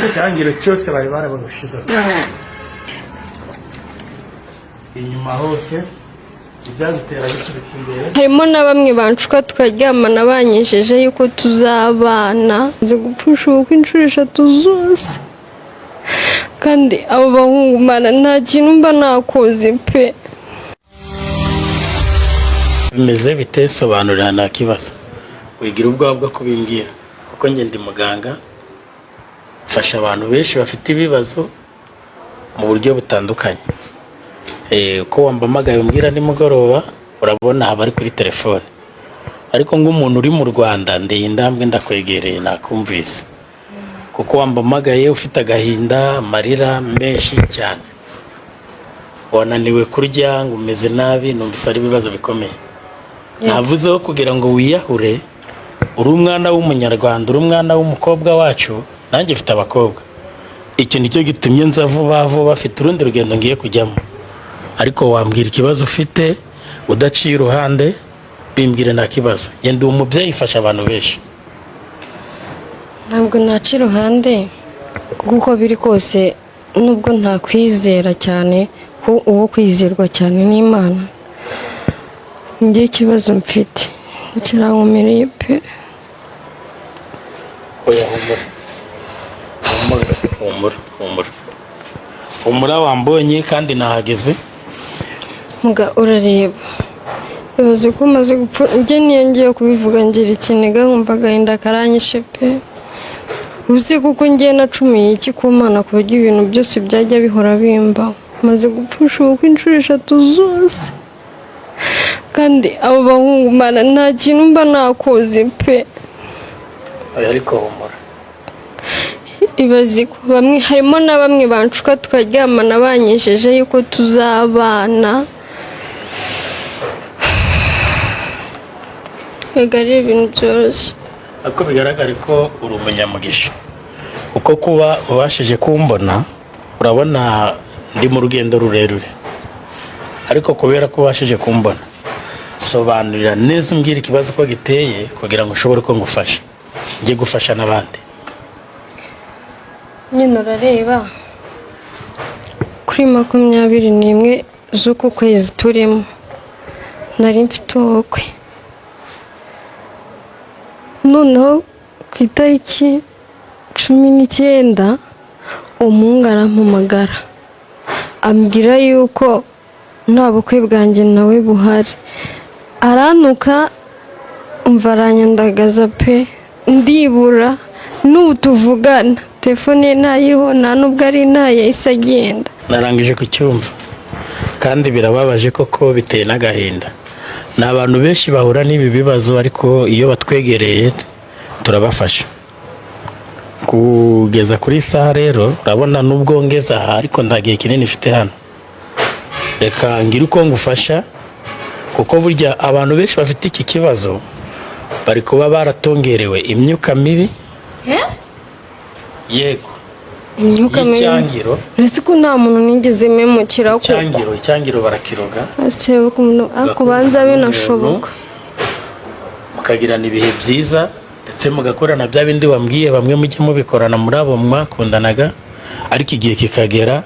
Icyangiro cyose bari barabagushizeho inyuma hose, ibyagutera biturutse imbere. Harimo na bamwe banshuka tukaryamana banyijeje yuko tuzabana. Nzi gupfusha ubukwe inshuro eshatu zose, kandi abo bahungu, Mana, nta kintu mba nakoze pe. Bimeze bite? Sobanurira, nta kibazo, wigira ubwoba bwo kubimbwira, kuko njye ndi muganga, mfasha abantu benshi bafite ibibazo mu buryo butandukanye. Uko wampamagaye umbwira nimugoroba, urabona haba ari kuri telefone, ariko nk'umuntu uri mu Rwanda ndeye intambwe ndakwegereye, nakumvise, kuko wampamagaye ufite agahinda, amarira menshi cyane, wananiwe kurya, ngo umeze nabi. Numvise ari ibibazo bikomeye. Navuzeho kugira ngo wiyahure. Uri umwana w'Umunyarwanda, uri umwana w'umukobwa wacu, nanjye mfite abakobwa. Icyo nicyo gitumye nza vuba vuba, afite urundi rugendo ngiye kujyamo, ariko wambwira ikibazo ufite udaciye iruhande. Bimbwire, nta kibazo. Genda, uwo mubyeyi ifasha abantu benshi. Ntabwo naca iruhande, kuko uko biri kose, nubwo ntakwizera cyane, ko uwo kwizerwa cyane n'Imana. Njye ikibazo mfite kirankomereye pe. Oya, humura, humura, humura, humura, humura, wambonye kandi nahageze. Muga, urareba, ibaze ko umaze gupfa. Njye niyo ngiye kubivuga ngira ikiniga, nkumva agahinda karanyishe pe. Uzi kuko ngiye nacumuye iki ku Mana, ku buryo ibintu byose byajya bihora bimbaho? Maze gupfusha ubukwe inshuro eshatu zose, kandi abo bahungu, Mana, nta kintu mba nakoze pe. Oya, ariko humura. Ibaze ko bamwe, harimo na bamwe banshuka tukaryamana banyijeje yuko tuzabana. Mbega ari ibintu byoroshye? Ariko bigaragare ko uri umunyamugisha, kuko kuba ubashije kumbona, urabona ndi mu rugendo rurerure, ariko kubera ko ubashije kumbona, sobanurira neza, umbwira ikibazo uko giteye, kugira ngo ushobore ko ngufasha, njye gufasha n'abandi. Nyine urareba, kuri 21 z'uku kwezi turimo nari mfite ubukwe. Noneho ku itariki 19 umuhungu arampamagara, ambwira yuko nta bukwe bwanjye nawe buhari. Arantuka, umva, aranyandagaza pe, ndibura. N'ubu tuvugana telefone ye ntayiriho, nta nubwo ari ntaye, yahise agenda. Narangije kucyumva, kandi birababaje koko, biteye n'agahinda. Ni abantu benshi bahura n'ibi bibazo, ariko iyo batwegereye turabafasha. Kugeza kuri saha rero, urabona nubwo ngeze aha, ariko nta gihe kinini mfite hano. Reka ngire uko ngufasha, kuko burya abantu benshi bafite iki kibazo bari kuba baratongerewe imyuka mibi, yego. Imyuka mibi? Y'icyangiro. Ese ko nta muntu nigeze memukira koko? Icyangiro, icyangiro barakiroga. Ese ukuntu akubanza binashoboka? Mukagirana ibihe byiza, ndetse mugakorana bya bindi wambwiye bamwe mujye mubikorana muri abo mwakundanaga, ariko igihe kikagera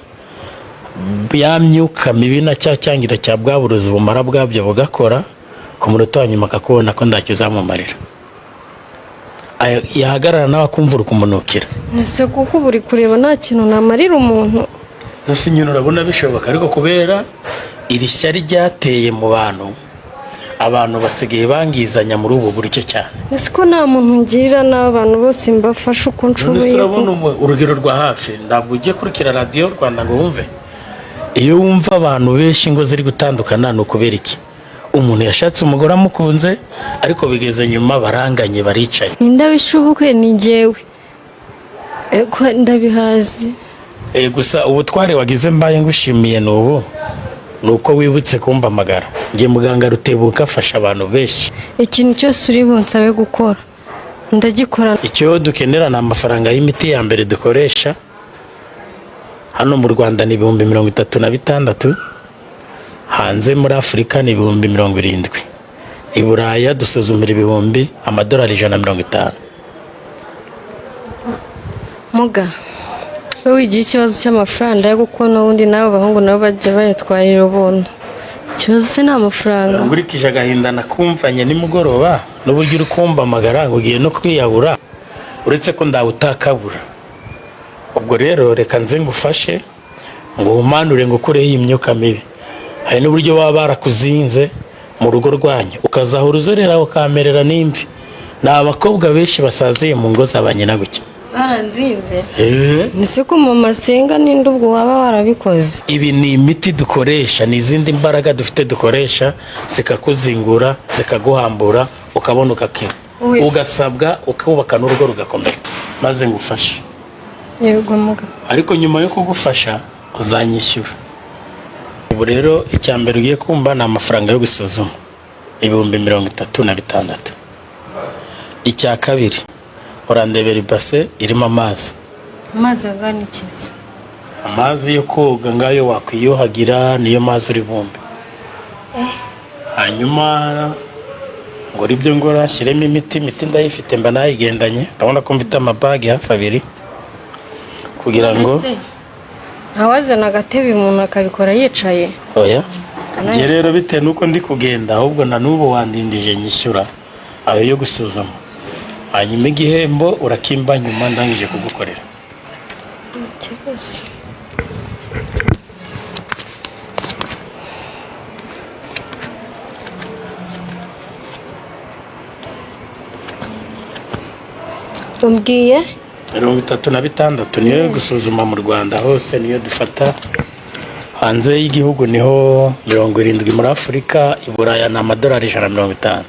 ya myuka mibi na cya cyangira cya bwa burozi bumara bwabyo bugakora, ku munota wa nyuma akakubona ko ntacyo uzamumarira. Yahagarara nawe akumva uri kumunukira. Ese kuko ubu uri kureba nta kintu namarira umuntu? Gusa nyine urabona bishoboka, ariko kubera iri shyari ryateye mu bantu, abantu basigaye bangizanya muri ubu buryo cyane. Ese ko nta muntu ngirira nabi, abantu bose mbafasha uko None se nshoboye? urabona urugero rwa hafi, ntabwo ugiye kurikira Radiyo Rwanda ngo wumve. Iyo wumva abantu benshi ingo ziri gutandukana, ni ukubera iki? Umuntu yashatse umugore amukunze, ariko bigeze nyuma baranganye, baricaye. Ninde wishe ubukwe? Ni njyewe. Ego, ndabihazi. Gusa ubutware wagize, mbaye ngushimiye, ni ubu, ni uko wibutse kumpamagara. Njye muganga Rutebuka afasha abantu benshi. Ikintu cyose uri bunsabe gukora ndagikora. Icyo dukenera ni amafaranga y'imiti ya mbere dukoresha hano mu Rwanda, ni 36,000. Hanze muri Afurika ni 70,000. I Buraya dusuzumira amadolari 150. Muga. Wowe wigira ikibazo cy'amafaranga yo kuko n'ubundi n'abo bahungu nabo bajya bayatwarira ubuntu. Ikibazo se ni amafaranga? Nkurikije agahinda nakumvanye nimugoroba n'uburyo uri kumpamagara ngo ugiye no kwiyahura, uretse ko ndawe utakabura. Ubwo rero reka nze ngufashe ngo uhumanure, ngo ukureho iyi myuka mibi. Hari n'uburyo baba barakuzinze mu rugo rwanyu, ukazahora uzerera ukamerera n'imvi. Ni abakobwa benshi basaziye mu ngo za ba nyina gutya. Baranzinze? Eh. Ese ko mama asenga, ninde ubwo waba warabikoze? Ibi ni imiti dukoresha, ni izindi mbaraga dufite dukoresha, zikakuzingura, zikaguhambura, ukabona ugakira, ugasabwa ukubaka n'urugo rugakomera. Maze ngufashe. Yego muga. Ariko nyuma yo kugufasha uzanyishyura. Ubu rero icya mbere ugiye kumva ni amafaranga yo gusuzuma, 36,000. Icya kabiri, urandebera ibase irimo amazi. Amazi angana ikiza? Amazi yo koga, ngayo wakwiyuhagira, niyo mazi uri bumbe. Hanyuma ngora ibyo ngora, nshyiremo imiti. Imiti ndayifite, mba nayigendanye. Urabona ko mfite amabagi hafi abiri kugira ngo Ese ntawazana agatebe umuntu akabikora yicaye? Oya, njye rero bitewe n'uko ndi kugenda, ahubwo na n'ubu wandindije nyishyura ayo yo gusuzuma, hanyuma igihembo urakimba nyuma ndangije kugukorera. Ikibazo. Umbwiye? 36,000 niyo yo gusuzuma mu Rwanda hose, niyo dufata. Hanze y'igihugu niho 70, muri Afurika, i Buraya ni amadolari 150.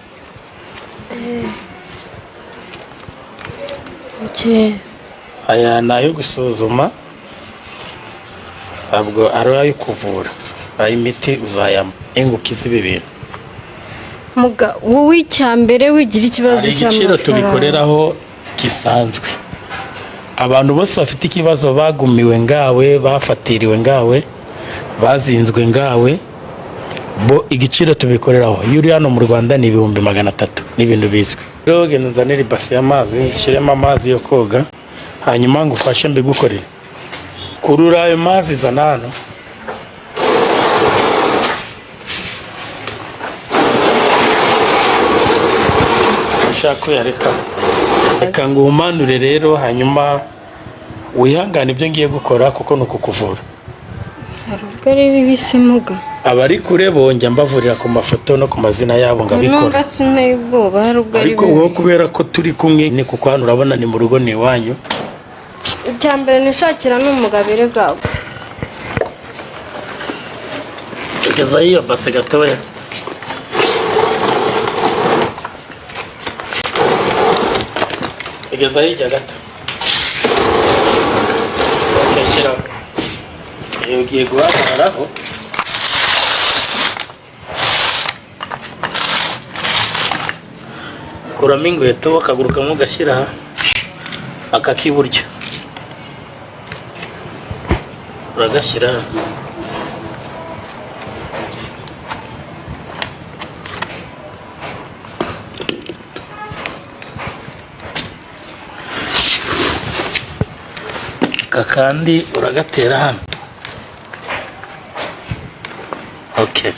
Okay. Aya ni ayo gusuzuma, ntabwo ari ayo kuvura. Ay'imiti uzayama ingukiza ibi bintu. Muga, wowe icya mbere wigira ikibazo Hari igiciro cy'amafaranga. tubikoreraho gisanzwe. Abantu bose bafite ikibazo, bagumiwe ngawe, bafatiriwe ngawe, bazinzwe ngawe, bo igiciro tubikoreraho iyo uri hano mu Rwanda ni 300,000. Ni ibintu bizwi. Rero genda unzanire ibase y'amazi, nshyiremo amazi yo koga, hanyuma ngufashe mbigukorere. Kurura ayo mazi, zana hano. Ushaka uyareka, reka nguhumanure rero, hanyuma wihangane ibyo ngiye gukora kuko ni ukukuvura. Hari ubwo ari bibi se muga? Abari kure bongera mbavurira ku mafoto no ku mazina yabo ngabikora. Numva sinteye ubwoba, hari ubwo ari Ariko wowe bibi. kubera ko turi kumwe, ni kuko hano urabona ni mu rugo, ni iwanyu. Icya mbere nishakira ni umugabo erega. Gezayo iyo base gatoya. Gezayo hirya gato. Rekeraho. Iyo ugiye guhagararaho, kuramo inkweto, akaguru kamwe ugashyira aha, aka k'iburyo uragashyira hano. Aka kandi uragatera hano. Okay,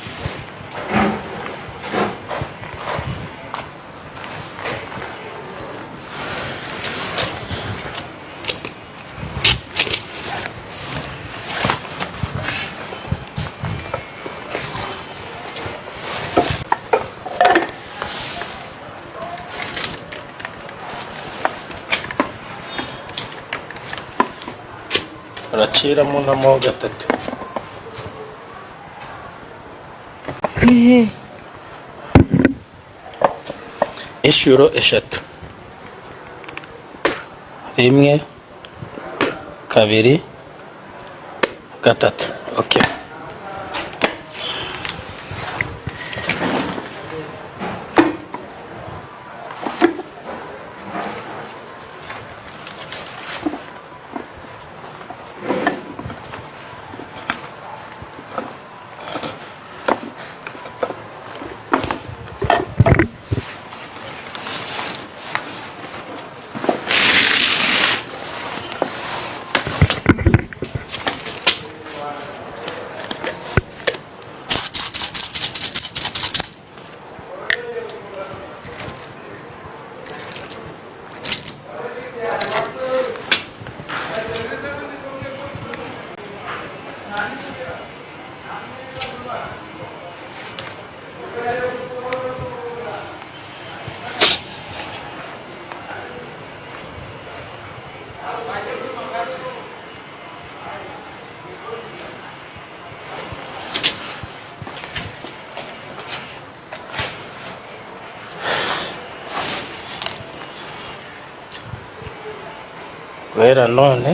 uraciramo namo gatatu. Ehe. Inshuro eshatu, rimwe, kabiri, gatatu. Okay. Guhera none,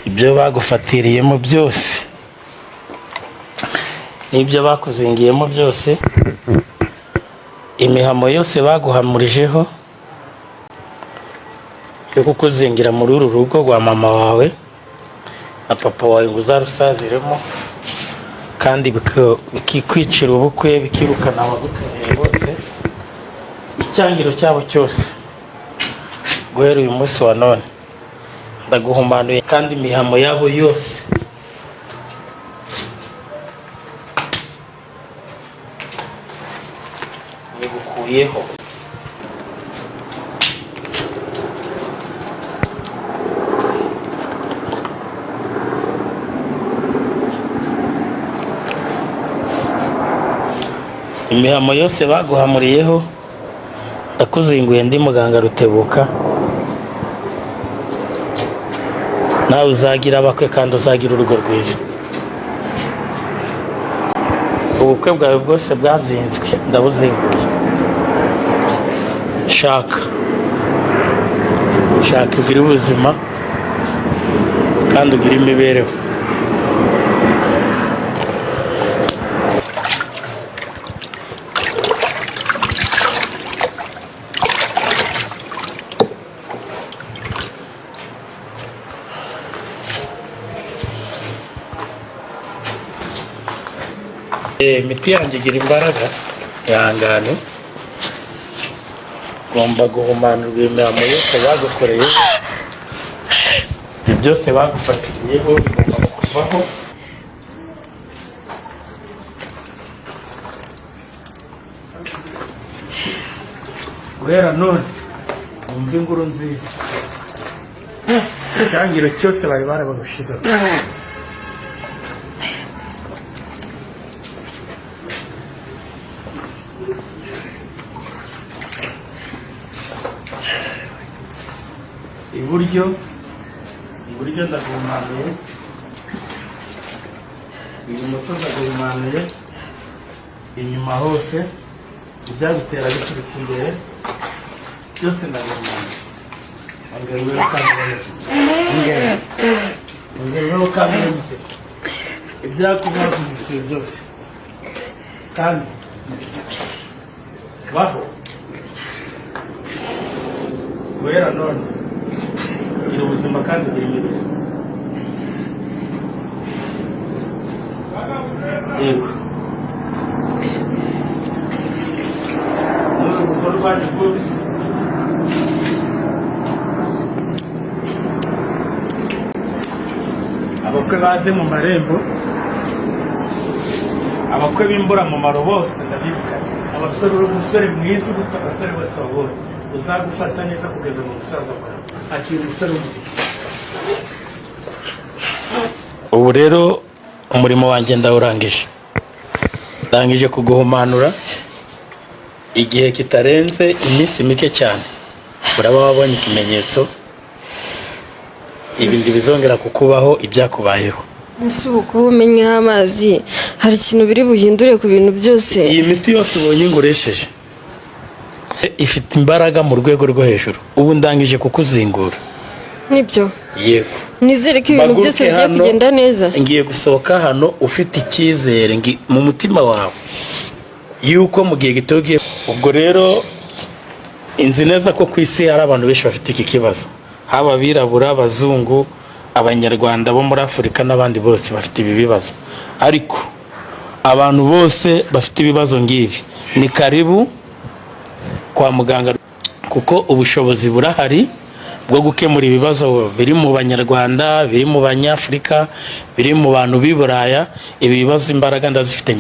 ibyo bagufatiriyemo byose n'ibyo bakuzingiyemo byose, imihamo yose baguhamurijeho yo kukuzingira muri uru rugo rwa mama wawe na papa wawe ngo uzarusaziremo, kandi bikikwicira ubukwe, bikirukana abagukeneye bose, icyangiro cyabo cyose, guhera uyu munsi wa none ndaguhumanuye, kandi imihamo yabo yose nyigukuyeho. Imihamo yose baguhamuriyeho ndakuzinguye, ndi muganga Rutebuka. Nawe uzagira abakwe kandi uzagira urugo rwiza. Ubukwe bwawe bwose bwazinzwe ndabuzinguye. Shaka, shaka ugire ubuzima kandi ugire imibereho. Imiti yanjye igira imbaraga, ihangane. Ugomba guhumanurwa imihamo yose bagukoreye, ibyo byose bagufatiriyeho bigomba kuvaho. Guhera none wumve inkuru nziza, icyangiro cyose bari barabagushizeho. Iburyo, iburyo ndaguhumanuye, ibumoso ndaguhumanuye, inyuma hose ibyagutera biturutse imbere byose ndaguhumanuye. Ongera ubeho kandi ubeho, ongera, ongera ubeho kandi ubeho, ibyakubaho kugisiye byose, kandi baho. Guhera none gira ubuzima kandi ugira imibereho. Yego, muri uru rugo rwanyu rwose, abakwe baze mu marembo, abakwe b'imburamumaro bose ndabirukanye. Abasore, uri umusore mwiza uruta abasore bose wabonye, uzagufata neza kugeza mu busaza bwawe. Akira umusore w'umugisha. Ubu rero umurimo wanjye ndawurangije, ndangije kuguhumanura. Igihe kitarenze iminsi mike cyane uraba wabonye ikimenyetso, ibindi bizongera kukubaho ibyakubayeho. Ese ubu kuba umenyeho amazi hari ikintu biri buhindure ku bintu byose? Iyi miti yose ubonye nguresheje ifite imbaraga mu rwego rwo hejuru. Ubu ndangije kukuzingura. Nibyo? Yego. Nizere ko ibintu Mpaguruke byose bigiye hano, kugenda neza. Ngiye gusohoka hano ufite icyizere mu mutima wawe yuko mu gihe gito ugiye. Ubwo rero inzi neza ko ku isi hari abantu benshi bafite iki kibazo, haba abirabura, abazungu, abanyarwanda bo muri Afurika n'abandi bose bafite ibi bibazo. Ariko abantu bose bafite ibibazo ngibi ni karibu kwa muganga, kuko ubushobozi burahari bwo gukemura ibibazo biri mu banyarwanda, biri mu banyafurika, biri mu bantu b'i Buraya. Ibi bibazo imbaraga ndazifite.